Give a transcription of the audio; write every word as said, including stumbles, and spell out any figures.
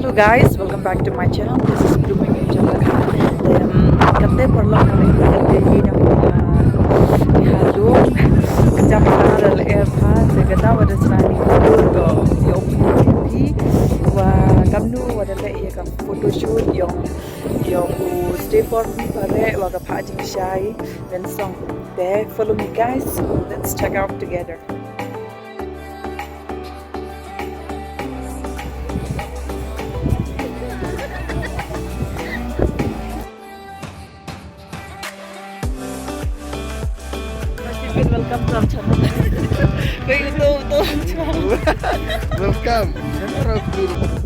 Hello guys, welcome back to my channel. This is Blooming Angel Lakhang. Em, katte paralok na leh katte hi na ha, ha lum. Ka jam sa da leh er pha, se kata wa da sna ni photo ko, yow phi. Wa kamnu wa da leh ya ka photoshoot, yow, yow u Stay For Me pare, wa ka pha jingshai, then song. Te, follow me guys, let's check out together. Welcome to our channel. Wait, to, to. Welcome.